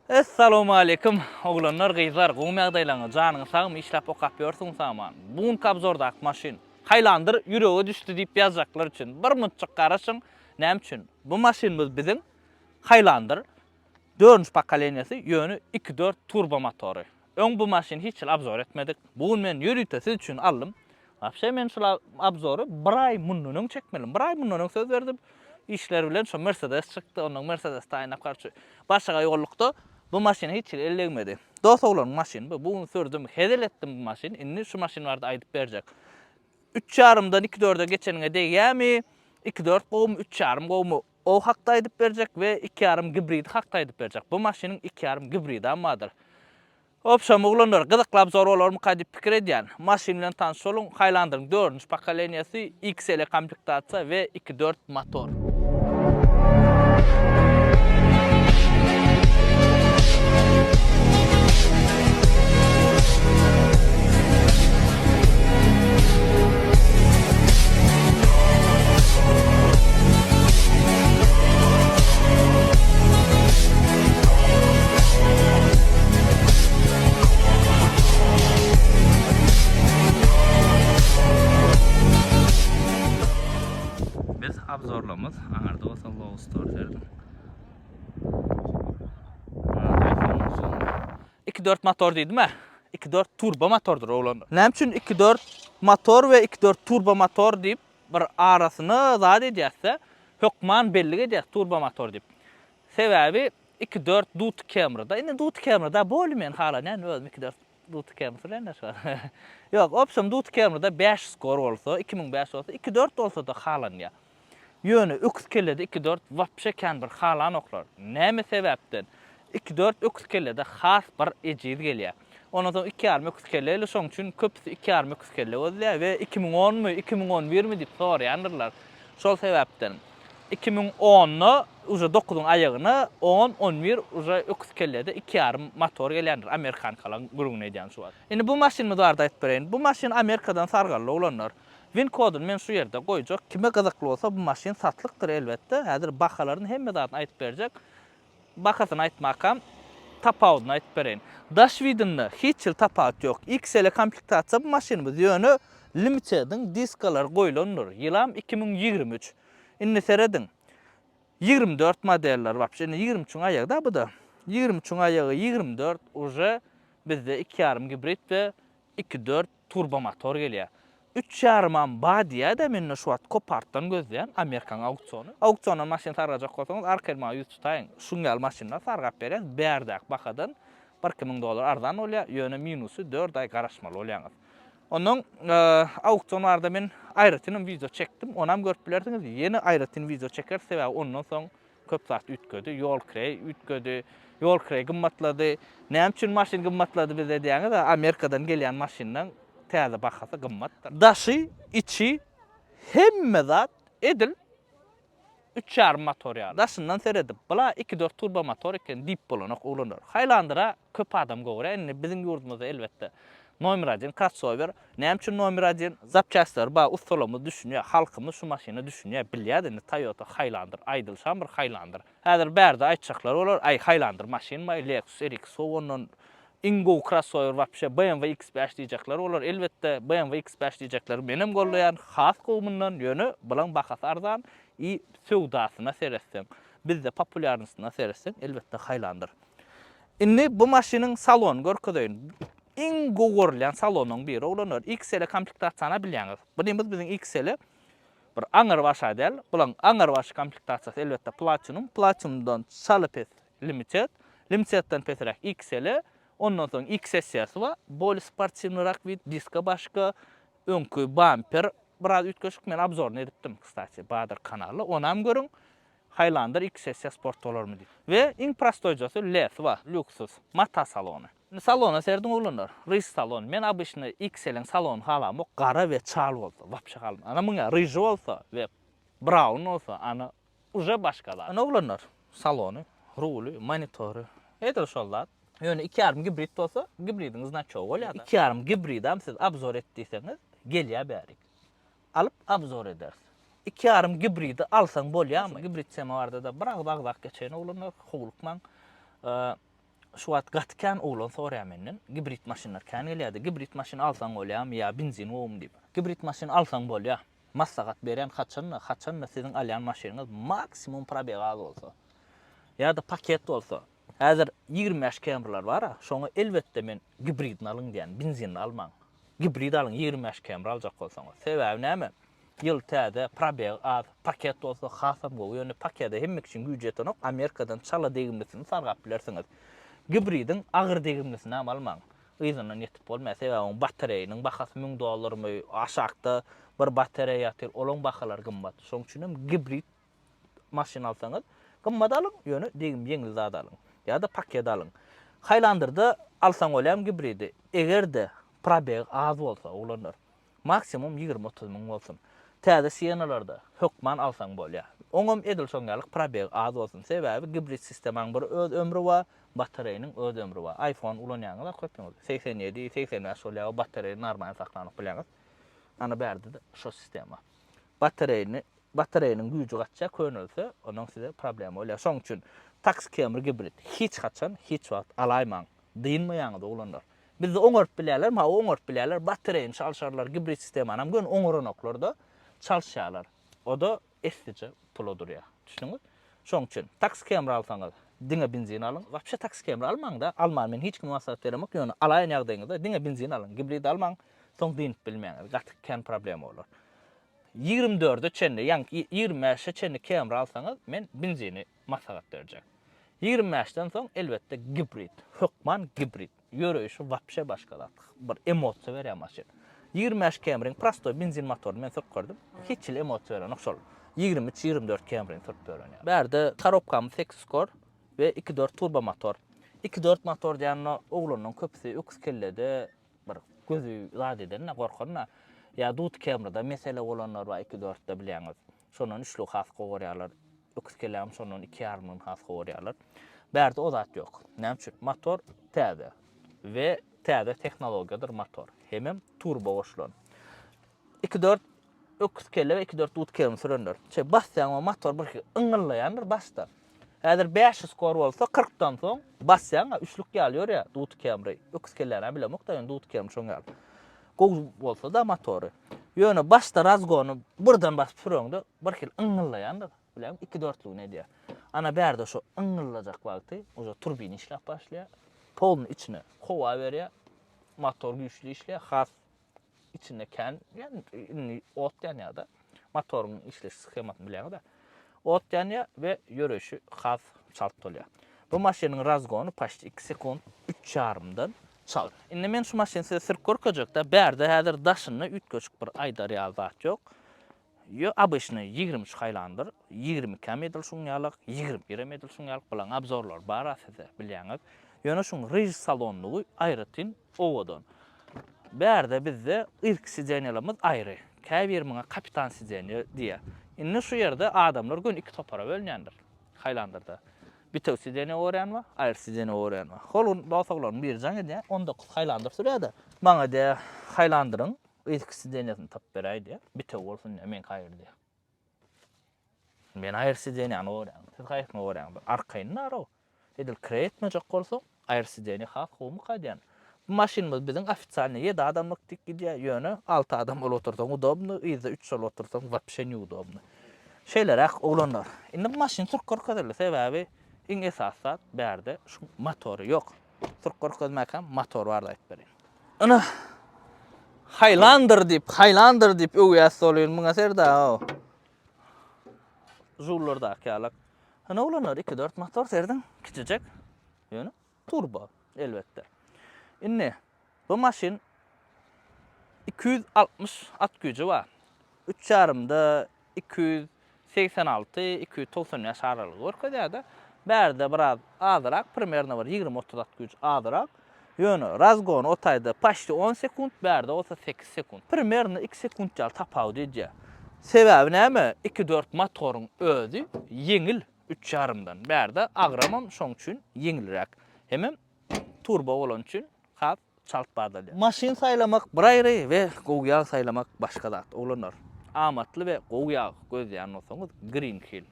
Essalowmaleýkim oglanlar gyzlar gowmy ýagdaýlaňyz janyňyz sagmy işläp okap ýörsüňiz saman bu günki obzordaky maşyn Haýlandyr ýürege düşdi diýip ýazjaklar üçin bir munçjyk garaşyň näme üçin bu maşynymyz biziň Haýlandyr dördünji pokoleniýasy ýöne iki dört turbo motory Öň bu maşyny hiç hili obzor etmedik. Bu gün men ýörite siz üçin aldym. Wapşe men şul obzory bir aý mundan öň çekmelidim. Bir aý mundan öň söz berdim. Işler bilen şo Mercedes çykdy. Ondan Mercedes taýynlap garşy başagaý boldukda bu maşyna hiç hili el degmedi. Dos oglanyň maşyny bu. Bu gün sürdüm, hezil etdim bu maşyny. Indi şu maşyn barada aýdyp berjek. Üç ýarymdan iki dörde geçeniňe degýärmi? Iki dört gowumy, üç ýarym gowumy? O hakda aýdyp berjek we iki ýarym gibridi hakda aýdyp berjek. Bu maşynyň iki ýarym gibridam bardyr. Obşam oglanlar gyzykly obzor bolarmyka diýip pikir edýän. Maşyn bilen tanyş boluň, Highlander-iň dördünji pokoleniýasy, XL komplektasiýa we iki dört motor. Biz obzorlamyz aňyrda bolsa Low Store serediň. Iki dört motor diýdim-ä. Iki dört turbo motordyr oglanlar. Näme üçin iki dört motor we iki dört turbo motor diýip bir arasyna zat edýäs-de, hökman bellik edýäs turbo motor diýip. Sebäbi iki dört duty Camry-da, indi duty Camry-da bolý men halanýan özüm iki dört duty Camry sürýän-de şu wagt. Ýok, obşem duty Camry-da 5 skor bolsa, 2005 bolsa, iki dört bolsa-da halanýar. Ýöne öküz kellede iki dört wapşe kän bir halanoklar. Näme sebäpden? Iki dört öküz kellede has bir ejiz gelýär. Ondan soň iki ýarym öküz kelle gelýär, şoň üçin köpüsi iki ýarym öküz kelle gözleýär we 2010 my, 2011 mi diýip soraýandyrlar. Şol sebäpden 2010-da uje dokuzyň aýagyna on, on bir uje öküz kellede iki ýarym motor gelýändir, amerikankalaň gürrüňini edýän şu wagt. Indi bu maşynymyz barada aýdyp bereýin. Bu maşyn Amerikadan sargally oglanlar. Win koduny men şu ýerde goýjak. Kime gyzykly bolsa bu maşyn satlykdyr elbetde. Häzir bahalaryny hemme zadyny aýdyp berjek. Bahasyny aýtmakam tapawudyny aýdyp bereýin. Daş widinde hiç hili tapawut ýok. XL komplektasiýa bu maşynymyz ýöne Limited-iň diskalary goýlandyr. Ýylam 2023. Indi serediň. 24 modeller wapşe indi 23-iň aýagy-da bu-da. 23-iň aýagy 24 uje bizde iki ýarym gibrid we iki dört turbo motor gelýär. Üç ýarymam ba diýýä-dä mende şu wagt Copartdan gözleýän Amerikaň auksiony. Auksiondan maşyn sargajak bolsaňyz arkaýyn maňa ýüz tutaýyň. Şuň ýaly maşynlar sargap berýäs bärdäki bahadan bir iki müň dollar arzan bolýar, ýöne minusy dört aý garaşmaly bolýaňyz. Onnoň auksion barada men aýratynam wideo çekdim, onam görüp bilersiňiz. Ýene aýratyn wideo çekeris sebäbi ondan soň Köp zat üýtgedi, ýol kireý üýtgedi, ýol kireý gymmatlady. Näme üçin maşyn gymmatlady bizde diýýäňiz, Amerikadan gelýän maşynlaň täze bahasy gymmatdyr. Daşy, içi, hemme zat edil üç ýarym motor ýaly. Daşyndan seredip, bula iki dört turbo motor eken diýip bolanok oglanlar. Haýlandyra Köp adam gowra indi biziň ýurdumyzda elbetde nomer odin krossower näme üçin nomer odin zapçastlary bar ussalarymyz düşünýär halkymyz şu maşyna düşünýär bilýär indi toýota haýlandyr aýdylşam bir haýlandyr häzir bärde aýtjaklar bolar aý haýlandyr maşynmy lexus rx gowy ondan iň gowy krossower wapşe bmw x bäş diýjekler bolar elbetde bmw x bäş diýjekleri menem goldaýan has gowy mundan ýöne bulaň bahasy arzan i söwdasyna seretseň bizde populýarnystyna seretseň elbetde haýlandyr. Indi bu maşynyň salonyny görkezeýin. Iň gowy görülýän salonyň biri oglanlar. XL komplektasiýany bilýäňiz. Bunymyz biziň XL bir aňyr başa däl. Bulaň aňyr başy komplektasiýasy elbetde Platinum, Platinumdan çala pes Limited, Limitedden pesräk XL, ondan soň XSS bar. Bolý sportiwnyrak wid, diska başga, öňki bamper biraz üýtgeşik. Men obzoryny edipdim, kstati, Badyr kanalda. Onam görüň. Highlander XS sport bolarmy diýip. We iň prostoýjasy L-si bar, lýuksus, mata salony. Indi salona serediň oglanlar. Ryž salon. Men obyçny XL-iň salonyny halamok, gara we çal bolsa, wapşe halamok. Ana muňa ryžy bolsa we braun bolsa, ana uje başga zat. Ine oglanlar, salony, ruly, monitory, edil şol zat. Ýöne iki ýarym gibrid bolsa, gibridiň znaçogy bolýar-da. Iki ýarym gibridam siz obzor et diýseňiz, gelýär bärik. Alyp obzor ederis. 2,5 gibridi alsaň bolýarmy? Gibrid tema barada-da bir agyz agzap geçeýin oglanlar, howlukmaň. Şu wagt gaty kän oglan soraýar menden. Gibrid maşynlar kän gelýärdi. Gibrid maşyn alsaň bolýarmy ýa benzin gowumy diýip. Gibrid maşyn alsaň bolýar. Maslahat berýän haçanda, haçanda siziň alýan maşynyňyz maksimum probeg az bolsa. Ýa-da paket bolsa. Häzir 25 Camry'lar bar-a, şoňa elbetde men gibridini alyň diýýän, benzinini almaň. Gibrid alyň 25 Camry aljak bolsaňyz. Sebäbi näme? Ýyl täze, probeg az, paket bolsa hasam gowy. Ýöne pakede hemme kişiň güýji ýetenok, Amerikadan çala degimlisini sargap bilersiňiz. Gibridiň agyr degimlisini hem almaň. Yzyndan ýetip bolmaýar. Sebäbi oň batareýiniň bahasy 1000 dollarmy, aşakda bir batareý ýatyr, olaň bahalary gymmat. Şoň üçin hem gibrid maşyn alsaňyz, gymmat alyň, ýöne degim ýeňil zat alyň. Ýa-da paket alyň. Highlander-da alsaň bolýarmy gibridi? Eger-de probegi az bolsa, oglanlar. Maksimum 20-30 müň bolsun. Täze Sienna-larda hökman alsaň bolýar. Oňam edil şoň ýaly probegi az bolsun. Sebäbi gibrid sistemaň bir öz ömri bar, batareýiniň öz ömri bar. iPhone ulanýaňyz-a köpüňiz. 87, 85 bolýar, o batareýi normalny saklanyp bilýäňiz. Ana bärde-de şo sistema. Batareýini, batareýiniň güýji gaçýar, könelse, ondan size problema bolýar. Şoň üçin Tax Camry gibrid hiç haçan, hiç wagt alaýmaň. Dynmaýaňyz oglanlar. Bizde oňaryp bilýärlermi? Hawa, oňaryp bilýärler. Batareýini çalşarlar, gibrid sistemanam göni oňaranoklar-da, çalyşýarlar. O-da eslije pula durýar. Düşündiňiz? Şoň üçin Tax Camry alsaňyz, diňe benzin alyň. Wapşe Tax Camry almaň-da, alman men hiç kime maslahat beremok, ýöne alaýan ýagdaýyňyzda diňe benzin alyň, gibrid almaň, soň dynyp bilmeýäňiz. Gaty kän problema bolar. 24-e çenli, ýaňky 25-e çenli Camry alsaňyz, men benzini maslahat berjek. 25-den soň elbetde gibrid, hökman gibrid. Ýöreýşi wapşe başga zat. Bir emosiýa berýär maşyn. 25 Camry-iň prostoý benzin motoryny men sürüp gördüm. Hiç hili emosiýa berenok şol. 23-24 Camry-ni sürüp ýören ýaly. Bärde korobkamyz 8 skor we 2.4 turbo motor. 2.4 motor diýende oglanlaryň köpüsi öküz kellede bir gözi zat eden-de gorkan-da. Ýa dut Camry-da mesele bolanlar bar 2.4-de bilýäňiz. Şondan üçlügi has gowy görýärler. Öküz kelläm şondan iki ýarymyny has gowy görýärler. Bärde o zat ýok. Näme üçin? Motor täze we täze tehnologiýadyr motor. Hemem turbo goşulan. 2-4 öküz kelle we 2-4 dut kelini sürenler. Şeý basýaň we motor bir yňňyllaýandyr başda. Häzir 500 skor bolsa 40-dan soň basýaň, üçlük ýaly ýörýär dut Camry. Öküz kelläni bilemok-da, ýöne dut Camry şoň ýaly. Gowy bolsa-da motory. Ýöne başda razgony birden basyp süreňde bir hili yňňyllaýandyr. Bileňmi, iki dörtlügini edýär. Ana bärde şo yňňyllajak wagty uje turbin işläp başlaýar. Polny içine howa berýär. Motor güýçli işleýär. Has içinde kän, ýani indi ot ýanýar-da. Motoryň işleýiş shemasyny bilýäňiz-ä. Ot ýanýar we ýöreýşi has çalt bolýar. Bu maşynyň razgony paçti 2 sekund 3 ýarymdan çalt. Indi men şu maşyny size sürüp görkezjek-de, bärde häzir daşynda üýtgeşik bir aýdar ýaly zat ýok. Ýo obyçnyý 23 Highlander, 22 hem edil şuň ýalak, 21 hem edil şuň ýalak, bulaň obzorlary bar-a sizde, bilýäňiz. Ýöne şuň ryž salonlygy aýratyn owadan. Bärde bizde yzky sidenýalarymyz aýry. Käbiri muňa kapitan sidenýa diýýär. Indi şu ýerde adamlar göni iki topara bölünýändir Highlanderda. Bitewi sidenýa gorýän bar, aýry sidenýa gorýän bar. Hol gün dost oglanyň biri jaň edýär, 19 Highlander sürýär-de. Maňa diýýär, Highlanderiň yzky sidenýasyny tapyp beräý diýýär. Bitewi bolsun diýýär, meňki aýry diýýär. Men aýry sidenýany gorýän. Siz haýsyny gorýäňiz? Arkaýyn bar-ow. Edil kireý etmejek bolsaň, aýry sidenýa has gowumyka diýýän. Bu maşynymyz biziň ofitsialnyý ýedi adamlyk dik gidýär, ýöne alty adam bolup otursaň udobny, yzda üç bolup otursaň wapşe neudobny. Şeýleräk oglanlar. Indi bu maşyny sürüp görkezeli, sebäbi iň esasy zat bärde şu motory ýok. Sürüp görkezmäkäm motor barada aýdyp bereýin. Ynha Highlander diýip, Highlander diýip öwýäs bolýan muňa serda. Žullardaky ýalak. Ynha oglanlar 2-4 motor serdiň, kiçijek. Ýöne turbo elbetde. Indi bu maşyn 260 at güýji bar. 3 ýarymda 286, 295 aralygy görkezýär-de. Bärde biraz azyrak, primerno bir 20-30 at güýç azyrak. Ýöne razgony o taýda paçti 10 sekunt, bärde bolsa 8 sekunt. Primerno 2 sekunt ýaly tapawut edýär. Sebäbi näme? 2-4 motoryň özi ýeňil üç ýarymdan. Bärde agramam şoň üçin ýeňilräk. Hemem turbo bolany üçin has çalt badalýar. Maşyn saýlamak bir aýry we gowy ýag saýlamak başga zat, oglanlar. Amatly we gowy ýag gözleýän bolsaňyz Green Hill.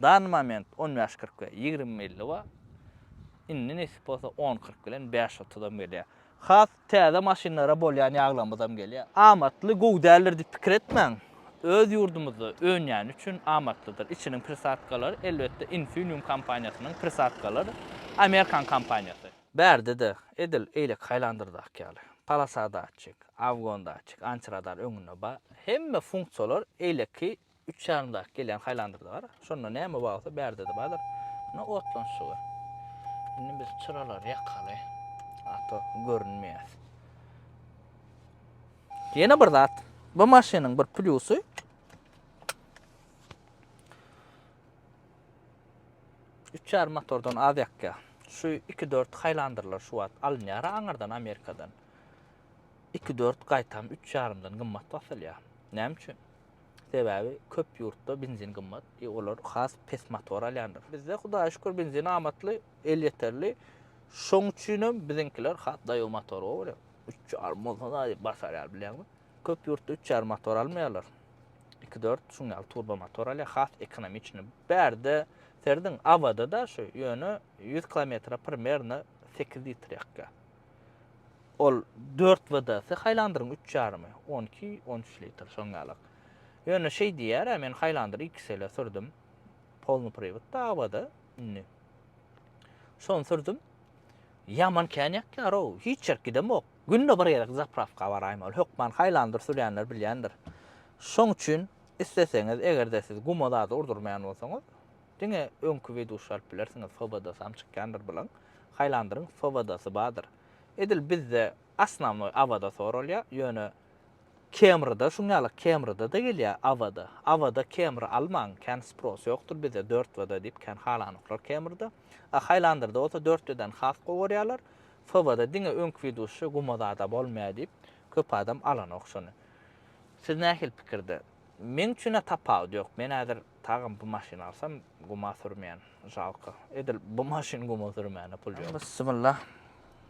Dany moment on bäş 40 we 20 50 bar. Indi nesip bolsa on 40 bilen bäş otuzam gelýär. Has täze maşynlara bolýan ýaglarymyzam gelýär. Amatly, gowy däldir diýip pikir etmäň. Öz ýurdumyzda önýäni üçin amatlydyr. Içiniň prisadkalary elbetde Infineum kompaniýasynyň prisadkalary, amerikan kompaniýasy. Bärde-de edil eýleki Highlanderdaky ýaly, polasa datçik, awgon datçik, antiradar öňünde bar. Hemme funksiýalar eýleki üç ýarymdaky gelýän Highlanderda bar. Şonda näme bar bolsa bärde-de bardyr. Ine otlanyşygy. Indi biz çyralary ýakaly. A to görünmeýär. Ýene bir zat. Bu maşynyň bir plýusy üç ýarym motordan az ýakýar. Şu iki dört Highlanderler şu wagt alynýar aňyrdan Amerikadan. Iki dört gaýtam üç ýarymdan gymmat basylýar. Näme üçin? Sebäbi köp ýurtda benzin gymmat, i olar has pes motor alýandyr. Bizde Hudaýa şükür benzin amatly, elýeterli. Şoň üçinem biziňkiler has daýaw motor gowy görýär. Üç ýarym bolsa da diýip basarýar bilýäňmi? Köp ýurtda üç ýarym motor almaýarlar. Iki dört şuň ýaly turbo motor alýar, has ekonomiçny. Bärde serediň Awada da şu, ýöne 100 kilometre primerno 8 litr ýakýar. Ol dört WD-si Highlanderyň üç ýarymy, 12, 13 litr şoň ýalak. Ýöne şeý diýýär-ä, men Highlander XL-e sürdüm. Polny priwodda Awada indi. Şony sürdüm. Ýaman kän ýakýar-ow, hiç ýerik gidemok. Günde bir gezek zaprawka baraýmaly. Hökman Highlander sürýänler bilýändir. Şoň üçin isleseňiz, eger-de siz guma zady urdurmaýan bolsaňyz, diňe öňki weduş alyp bilersiňiz, FWD-sam çykýandyr bulaň. Highlanderyň FWD-sy bardyr. Edil bizde osnownoý Awada soralýar, ýöne Camryda şuň ýaly Camryda-da gelýär Awada. Awada Camry almaň, kän spros ýokdur bizde dört WD diýip kän halanoklar Camryda. A Highlanderda bolsa dört WD-ni has gowy görýärler. FWD diňe öňki widuşy guma zada bolmaýar diýip köp adam alanok şony. Siz nähili pikirde? Meň üçin-ä tapawudy ýok. Men häzir tagam bu maşyny alsam guma sürmeýän. Žalko. Edil bu maşyn guma sürmäne pul ýok. Bismillah.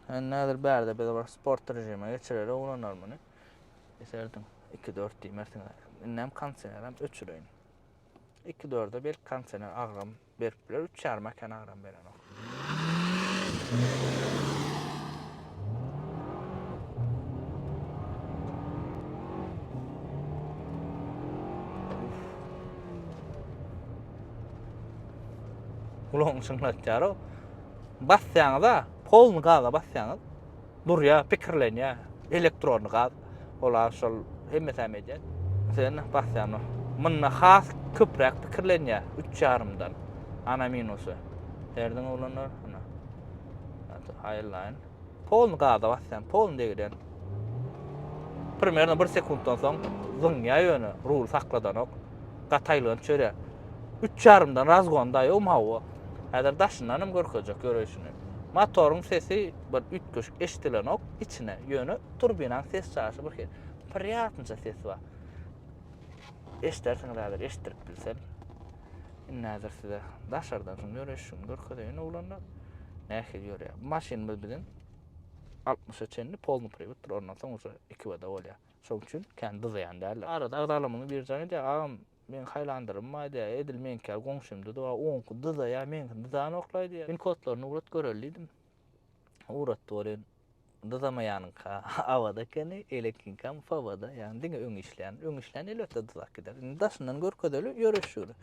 Indi häzir bärde biz bir sport režime geçireli oglanlar muny. Eserdiň. 2-4 diýmersiňiz. Indem kondisionerem öçüreýin. 2-4-e belki kondisioner agram berip biler. 3,5 eken agram berenok. Gulagyňy şyňlatýar-ow. Basýaňyz-a, polny gaza basýaňyz. Durýar, pikirlenýär. Elektronny gaz. Olar şol hemmesem edýär. Sen basýan. Munda has köpräk pikirlenýär, üç ýarymdan. Ana minusy. Serediň oglanlar, ana. Haýyrlaýyn. Polny gaza basýan, polny degirýän. Primerno bir sekuntdan soň zyňýar ýöne, rul sakladanok. Gataýlygyny çörýär. Üç ýarymdan razgon daýawm hawa. Häzir daşyndan hem görkezjek ýöreýşini. Motoryň sesi bir üýtgeşik eşidilenok içine, ýöne turbinaň ses çaşy bir hili. Priýatnyja sesi bar. Eşidersiňiz häzir eşitdirip bilsem. Indi häzir size daşardan şuň ýöreýşini görkezeýin oglanlar. Nähili ýörýär. Bu maşynymyz biziň 60-a çenli polny priwoddyr, ondan soň uje 2 wada bolýar. Şoň üçin kän dyzaýan däldir. Arada agzalarymyzyň biri jaň edýär, agam meň Highlanderym bar diýýär, edil meňki ýaly goňşymda-da bar, oňky dyzaýar, meňkini dyzanoklar diýýär. Men kodlaryny ugrat göreli diýdim. Ugratdy welin, dyzamaýanyňka awada ekeni, eýlekiňkam fawada, ýagny diňe öň işleýän. Öň işleýän elbetde dyzap gider. Indi daşyndan görkezeli, ýöreşigini.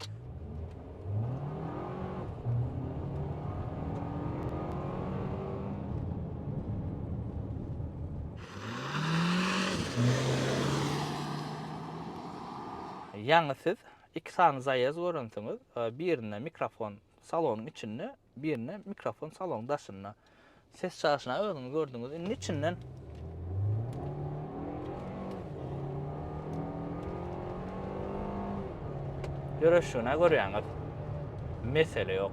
Ýaňy siz iki sany zaýez görensiňiz. Birinde mikrofon salonyň içinde, birinde mikrofon salonyň daşynda. Ses çaşyna özüňiz gördüňiz. Indi içinden Ýöreşigine görýäňiz. Mesele ýok.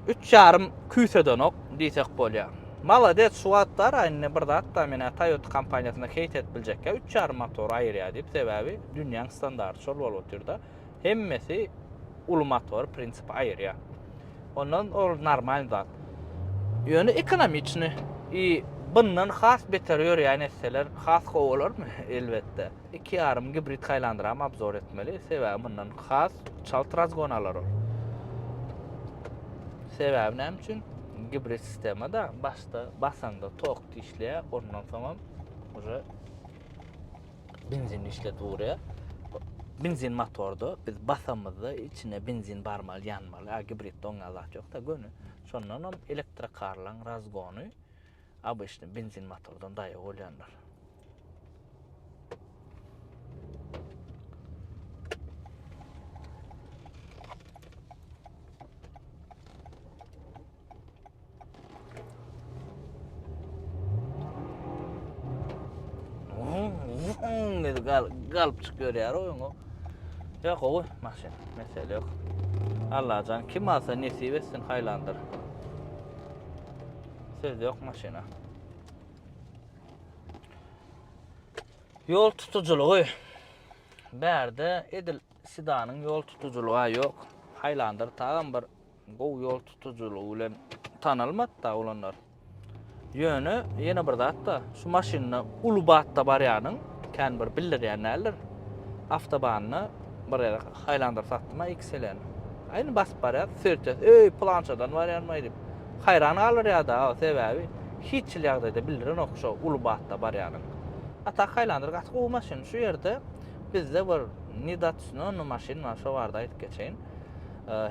Üç ýarym küýsedenok diýsek bolýar. Malades şu wagtlar indi bir zat da menä Toyota kompaniýasyna heýt edip biljekkä üç ýarym motory aýyrýar diýip sebäbi dünýäň standarty şol bolup otyrda. Hemmesi uly motory prinsipi aýyrýar. Ondan ol normal zat. Ýöne ekonomiçny i Bundan has beter ýörýän etseler has gowy bolarmy? Elbetde. 2,5 gibrid Highlanderam obzor etmeli. Sebäbi bundan has çalt razgon alar ol. Sebäbi näme üçin? Gibrid sistemada başda basaňda tok işleýär, ondan soňam уже benzin işletip ugraýar. Benzin motorda biz basamyzda içine benzin barmaly, ýanmaly. A gibridde oňa zat ýok-da, göni. Şondanam elektrokarlaryň razgony obyçny benzin motordan daýaw bolýandyr. Dedi gal, galyp çykyp ýörýär oýuň o. Ýok gowy maşyn, mesele ýok. Allajan kim alsa nesip etsin Highlander. Söz ýok maşyna. Ýol tutujylygy. Bärde edil sedanyň ýol tutujylygy ýok. Highlander tagam bir gowy ýol tutujylygy bilen tanalmady-da olanlar. Ýöne ýene bir zat-da, şu maşynda uly batda barýanyň kän bir bildirýän däldir. Awtobanda bir gezek Highlander satdym-a XL-ni. Aýny basyp barýas, sürtýäs, öý, pylançadan barýanmaý diýip. Haýran galdyrýar-da, sebäbi hiç hili ýagdaýda bildirenok şo uly batda barýanyň. A tak Highlander gaty gowy maşyn. Şu ýerde bizde bir nedotsnennyý maşyn bar, şo barada aýdyp geçeýin.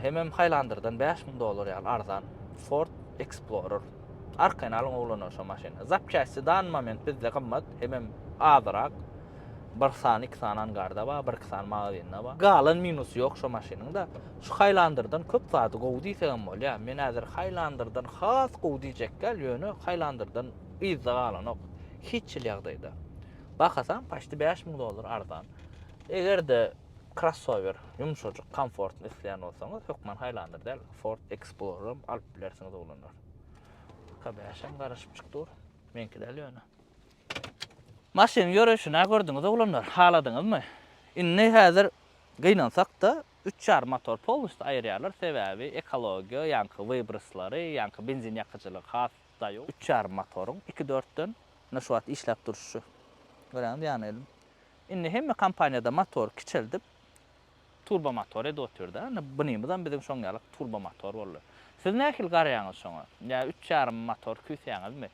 Hemem Highlanderden 5000 dollar ýaly arzan Ford Explorer. Arkaýyn alyň oglanlar şo maşyny. Zapçasty dan moment bizde gymmat, hemem azyrak. Bir sany, iki sany angarda bar, bir iki sany magazinde bar. Galan minusy ýok şo maşynyň da. Şu Highlanderden köp zady gowy diýsegem bolýar. Men häzir Highlanderden has gowy diýjek däl, ýöne Highlanderden yzda galanok. Hiç hili ýagdaýda. Bahasam paçti 5000 dollar arzan. Eger-de Crossover, ýumşajyk, komfortny isleýän bolsaňyz, hökman Highlander däl, Ford Explorer hem alyp bilersiňiz oglanlar. K5 hem garaşyp çyk dur. Meňki däl ýöne. Maşynyň ýöreýşini gördüňiz oglanlar, haladyňyzmy? Indi häzir gynansak-da, üç ýarym motor polnusty aýyrýarlar, sebäbi ekologiýa, ýaňky wybroslary, ýaňky benzin ýakyjylygy has daýaw. Üç ýarym motoryň iki dörtden, ine şu wagt işläp durşy şu. Görýäňiz ýany elim. Indi hemme kompaniýada motory kiçeldip turbo motor edip otyrda. Indi bunymyzam biziň şoň ýaly turbo motor boldy. Siz nähili garaýaňyz şoňa? Ýa üç ýarym motor küýseýäňizmi?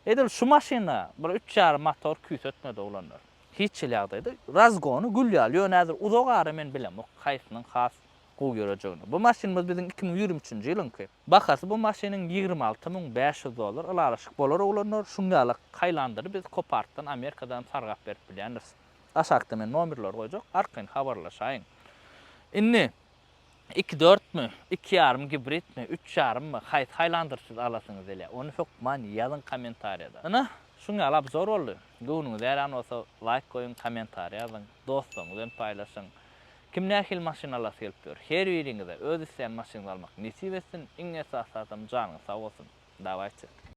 Edil şu maşyna bir üç ýarym motor küýsetmedi oglanlar. Hiç hili ýagdaýda. Razgony gül ýaly. Ýöne häzir uzak ara men bilemok haýsynyň has gowy ýörejegini. Bu maşynymyz biziň 2023-nji ýylyňky. Bahasy bu maşynyň 26 500 dollar. Ylalaşyk bolar oglanlar. Şuň ýaly Highlandery biz Copartdan Amerikadan sargap berip bilýändiris. Aşakda men nomerleri goýjak, arkaýyn habarlaşaýyň. Indi iki dörtmi, iki ýarym gibridmi, üç ýarymmy, haýsy Highlander siz alasyňyz gelýär? Ony hökman ýazyň kommentariýada. Ine, şuň ýaly obzor boldy. Göwnüňize ýaran bolsa laýk goýuň, kommentariýa ýazyň, dostlaryňyz bilen paýlaşyň. Kim nähili maşyn alasy gelip ýör? Her biriňize öz isleýän maşynyňyzy almak nesip etsin, iň esasy zadam janyňyz sag bolsun. Dawayçe.